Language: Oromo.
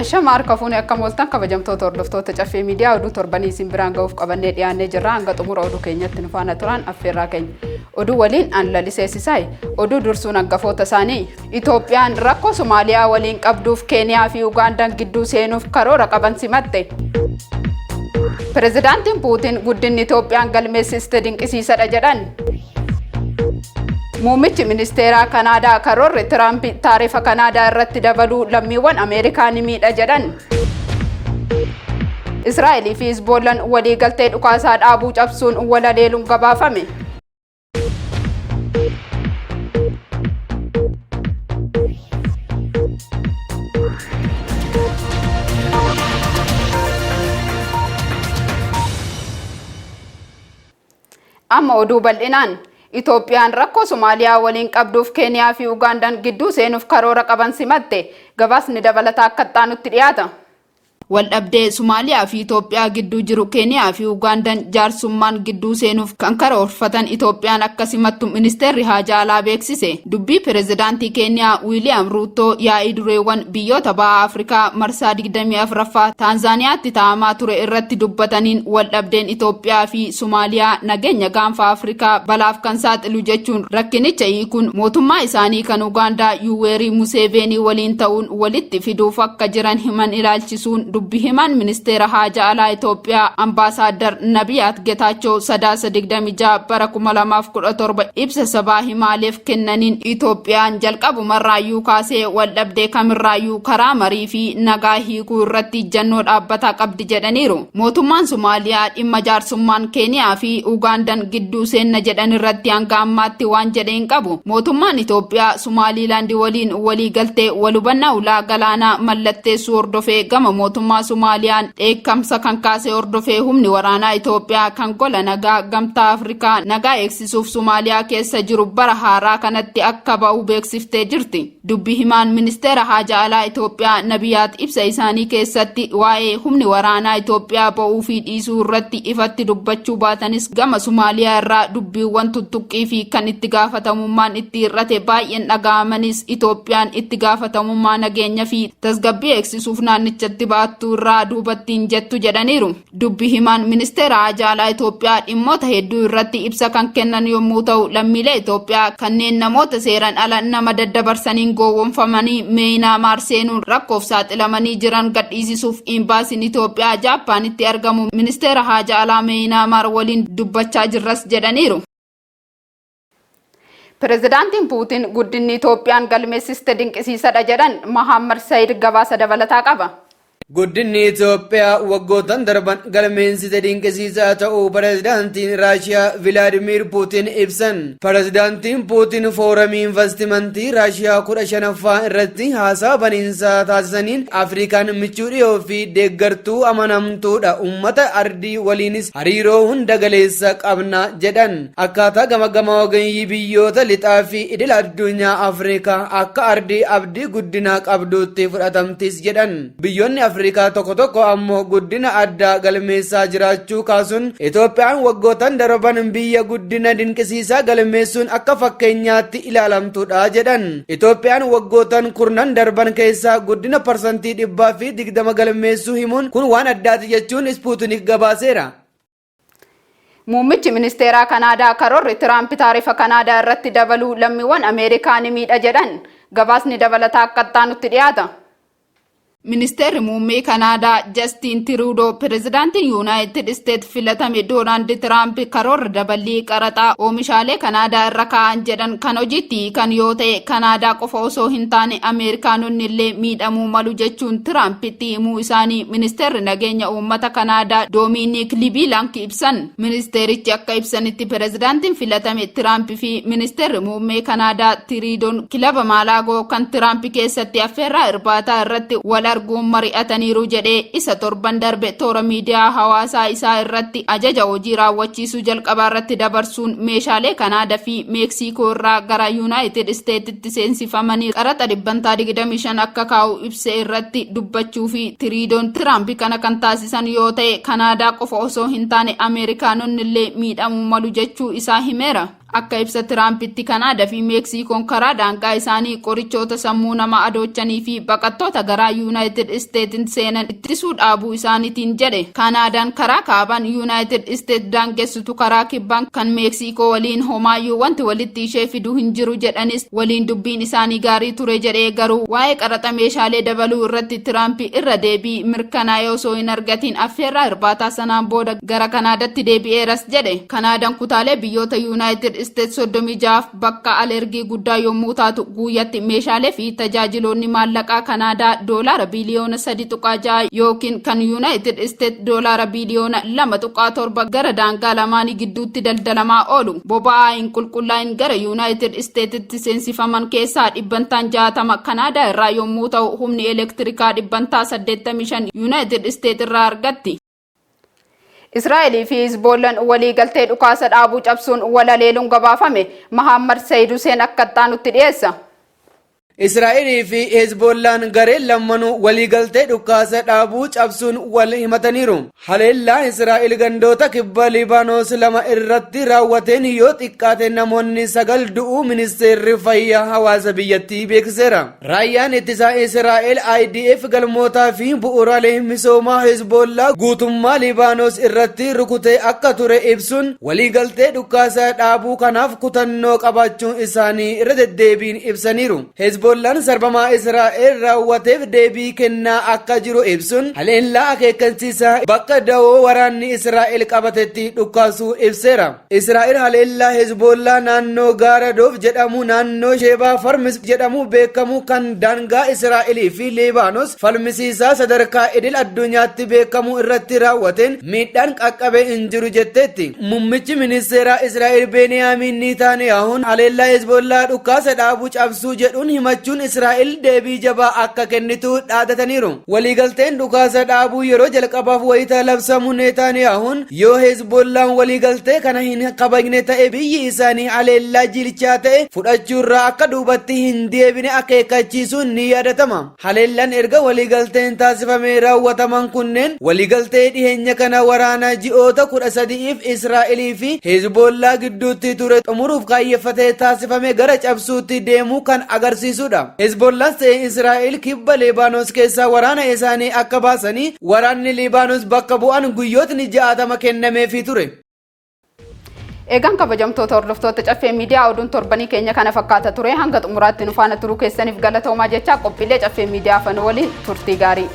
Ashama harka fuune akkam ooltan kabajamtoota hordoftoota Caffee Miidiyaa oduu torbanii isin biraan ga'uuf qabannee dhiyaannee jirra. Hanga xumura oduu keenyatti nu faana turaan affeerraa keenya. Oduu waliin an Lalisee Sisaay. Oduu dursuun hangafoota isaanii. Itoophiyaan rakkoo Somaaliyaa waliin qabduuf Keeniyaa fi Ugaandaan gidduu seenuuf karoora qaban simatte. Pirezidaantiin Puutiin guddinni Itoophiyaan galmeessiste dinqisiisadha jedhan. Muummichi ministeeraa Kanaadaa karoorri Tiraamp taarifa Kanaadaa irratti dabaluu lammiiwwan Ameerikaa ni miidha jedhan. Israa'elii fi Hizboollan waliigaltee dhukaasaa dhaabuu cabsuun wal haleeluun gabaafame. Amma oduu bal'inaan. Itoophiyaan rakkoo Somaaliyaa waliin qabduuf Keeniyaa fi Ugaandaan gidduu seenuuf karoora qaban simatte. Gabaasni dabalataa akka itti aanutti dhiyaata. Waldhabdee Somaaliyaa fi Itoophiyaa gidduu jiru Keeniyaa fi Ugaandaan jaarsummaan gidduu seenuuf kan karoorfatan Itoophiyaan akka simattu Ministeerri Haajaa Alaa beeksise. Dubbii Pirezidaantii Keeniyaa Wiiliyaam Ruuttoo yaa'ii dureewwan biyyoota Baha Afrikaa marsaa 24ffaa Taanzaaniyaatti taa'amaa ture irratti dubbataniin waldhabdeen Itoophiyaa fi Somaaliyaa nageenya gaanfa Afrikaa balaaf kan saaxilu jechuun rakkinicha hiikuun mootummaa isaanii kan Ugaandaa Yuweerii Museeveenii waliin ta'uun walitti fiduuf akka jiran himan ilaalchisuun dubbi himaan ministeera haaja alaa Itoophiyaa Ambaasaaddar Nabiyaat Getaachoo Sadaasa 26 bara 2017 ibsa sabaa himaaleef kennaniin Itoophiyaan jalqabumarraayyuu kaasee waldhabdee kamirraayyuu karaa marii fi nagaa hiikuu irratti ijjannoo dhaabbataa qabdi jedhaniiru. Mootummaan Somaaliyaa dhimma jaarsummaan Keeniyaa fi Ugaandan gidduu seenna jedhan irratti hanga ammaatti waan jedhe hin qabu. Mootummaan Itoophiyaa Somaaliilaand waliin walii galtee wal hubannaa ulaa galaanaa mallatteessuu hordofee gama mootummaa Somaaliyaan dheekkamsa kan kaase hordofee humni waraanaa Itoophiyaa kan gola nagaa Gamtaa Afrikaa nagaa eegsisuuf Somaaliyaa keessa jiru bara haaraa kanatti akka ba'u beeksiftee jirti. Dubbi himaan Ministeera Haaja Alaa Itoophiyaa Nabiyaat ibsa isaanii keessatti waa'ee humni waraanaa Itoophiyaa ba'uu fi dhiisuu irratti ifatti dubbachuu baatanis gama Somaaliyaa irraa dubbiiwwan tuttuqqii fi kan itti gaafatamummaan itti hir'ate baay'een dhaga'amanis Itoophiyaan itti gaafatamummaa nageenya fi tasgabbii eegsisuuf naannichatti ba'attu irraa duubatti hin jettu jedhaniiru. Dubbi himaan Ministeera Haajaa Alaa Itoophiyaa dhimmoota hedduu irratti ibsa kan kennan yommuu ta'u, lammiilee Itoophiyaa kanneen namoota seeran ala nama daddabarsaniin gowwomfamanii Meeyinaamaar seenuun rakkoof saaxilamanii jiran gadhiisisuuf Imbaasiin Itoophiyaa Jaappaanitti argamu Ministeera Haajaa Alaa Meeyinaamaar waliin dubbachaa jirras jedhaniiru. Pirezidaantiin Puutiin guddinni Itoophiyaan galmeessiste dinqisiisadha jedhan. Mahaammad Sayid gabaasa dabalataa qaba. Guddinni Itoophiyaa waggootan darban galmeessite dinqisiisaa ta'uu Pirezidaantiin Raashiyaa Vilaadimiir Puutiin ibsan. Pirezidaantiin Puutiin fooramii invastimantii Raashiyaa 15ffaa irratti haasaa baniinsaa taasisaniin Afrikaan michuu dhiyoo fi deeggartuu amanamtuudha, uummata ardii waliinis hariiroo hunda galeessa qabna jedhan. Akkaataa gamaggama ogeeyyii biyyoota lixaa fi idil addunyaa Afrikaa akka ardii abdii guddinaa qabduutti fudhatamtis jedhan. Biyyoonni Afrikaa tokko tokko ammoo guddina addaa galmeessaa jiraachuu kaasuun Itoophiyaan waggootan darban biyya guddina dinqisiisaa galmeessuun akka fakkeenyaatti ilaalamtudha jedhan. Itoophiyaan waggootan kurnan darban keessaa guddina parsantii 120 galmeessuu himuun kun waan addaati jechuun Ispuutinik gabaaseera. Muummichi ministeeraa Kanaadaa karoorri Tiraamp taarifa Kanaadaa irratti dabaluu lammiiwwan Ameerikaa ni miidha jedhan. Gabaasni dabalataa akka itti aanutti dhiyaata. Ministeerri Muummee Kanaadaa Jastiin Tiruudoo Pirezidaantiin Yuunaayitid Isteet filatame Doonaald Tiraamp karoorra daballii qaraxaa oomishaalee Kanaadaa irra kaa'an jedhan kan hojiitti hiikan yoo ta'e Kanaadaa qofa osoo hin taane Ameerikaanonni illee miidhamuu malu jechuun Tiraampitti himuu isaanii Ministeerri Nageenya Uummata Kanaadaa Doomiiniik Libiilaank ibsan. Ministeerichi akka ibsanitti pirezidaantiin filatame Tiraamp fi ministeerri muummee Kanaadaa Tiriidoon kilaba Maalaagoo kan Tiraamp keessatti affeerraa irbaataa irratti wal arguun mari'ataniiru jedhee isa torban darbe toora miidiyaa hawaasaa isaa irratti ajaja hojii raawwachiisuu jalqabaa irratti dabarsuun meeshaalee Kanaadaa fi Meeksiikoo irraa gara Yuunaayitid Isteetitti seensifamanii qaraxa dhibbantaa 25 akka kaa'u ibse irratti dubbachuu fi Tiriidoon Tiraamp kana kan taasisan yoo ta'e Kanaadaa qofa osoo hin taane Ameerikaanonni illee miidhamuu malu jechuu isaa himeera. Akka ibsa Tiraampitti, Kanaadaa fi Meeksikoon karaa daangaa isaanii qorichoota sammuu nama adoochanii fi baqattoota gara Yuunaayitid Isteetiin seenan ittisuu dhaabuu isaaniitiin jedhe. Kanaadaan karaa kaabaan Yuunaayitid Isteet daangessitu karaa kibbaan kan Meeksikoo waliin homaayyuu wanti walitti ishee fidu hin jiru jedhanis, waliin dubbiin isaanii gaarii ture jedhee, garuu waa'ee qaraxa meeshaalee dabaluu irratti Tiraamp irra deebii mirkanaa'ee osoo hin argatiin affeerraa irbaataa sanaan booda gara Kanaadaatti deebi'eeras jedhe. Kanaadaan kutaalee biyyoota Yuunaayitid Isteet 36 bakka alergii guddaa yommuu taatu, guyyatti meeshaalee fi tajaajiloonni maallaqaa Kanaadaa doolaara biliyoona 3.6 yookiin kan Yuunaayitid Isteet doolaara biliyoona 2.7 gara daangaa lamaanii gidduutti daldalamaa oolu. Boba'aa hin qulqullaa'in gara Yuunaayitid Isteetitti seensifaman keessaa dhibbantaan 60 Kanaadaa irraa yommuu ta'u, humni elektirikaa dhibbantaa 85 Yuunaayitid Isteet irraa argatti. Israa'elii fi Hizboollaan waliigaltee dhukaasa dhaabuu cabsuun wal haleeluun gabaafame. Mahammad Sayid Huseen akka nutti dhiyeessa. Israa'elii fi Hezbollaan gareen lammanuu waliigaltee dhukaasa dhaabuu cabsuun wal himataniiru. Haleellaa Israa'el gandoota kibba Libaanoos lama irratti raawwateen yoo xiqqaate namoonni sagal du'uu ministeerri fayyaa hawaasa biyyattii beeksiseera. Raayyaan ittisaa Israa'el IDF galmootaa fi bu'uuraalee misoomaa Hezbollaa guutummaa Libaanoos irratti rukutee akka ture ibsuun, waliigaltee dhukaasa dhaabuu kanaaf kutannoo qabaachuu isaanii irra deddeebiin ibsaniiru. Hezbollaan sarbamaa Israa'el raawwateef deebii kennaa akka jiru ibsuun, haleellaa akeekkachiisaa bakka dawoo waraanni Israa'el qabatetti dhukaasuu ibseera. Israa'el haleellaa Hezbollaa naannoo gaara Doof jedhamu, naannoo Sheebaa Farmis jedhamu beekamu, kan daangaa Israa'elii fi Liibaanos falmisiisaa sadarkaa idil addunyaatti beekamu irratti raawwateen miidhaan qaqqabee hin jiru jetteetti. Muummichi ministeeraa Israa'el Beeniyaamin Netaniyaahuun haleellaa Hezbollaa dhukaasa dhaabuu cabsuu jedhuun himachuun Israa'el deebii jabaa akka kennitu dhaadataniiru. Waliigalteen dhukaasa dhaabuu yeroo jalqabaaf wayita labsamu Netaniyaahuun yoo Hezbollaan waliigaltee kana hin kabajne ta'e biyyi isaanii haleellaa jilchaa ta'e fudhachuurraa akka duubatti hin deebine akeekkachiisuun ni yaadatama. Haleellaan erga waliigalteen taasifamee raawwataman kunneen waliigaltee dhiheenya kana waraana ji'oota 13f Israa'elii fi Hezbollaa gidduutti ture xumuruuf kaayyeffatee taasifame gara cabsuutti deemuu kan agarsiisudha. Hezbollaan ta'e Israa'el kibba Liibaanos keessaa waraana isaanii akka baasanii waraanni Liibaanos bakka bu'an guyyootni 60 kennameefii ture. Eegaan kabajamtoota hordoftoota Caffee Miidiyaa, oduun torbanii keenya kana fakkaata ture. Hanga xumuraatti nu faana turuu keessaniif galatoomaa jechaa, qophiilee Caffee Miidiyaa afan waliin turtii gaarii.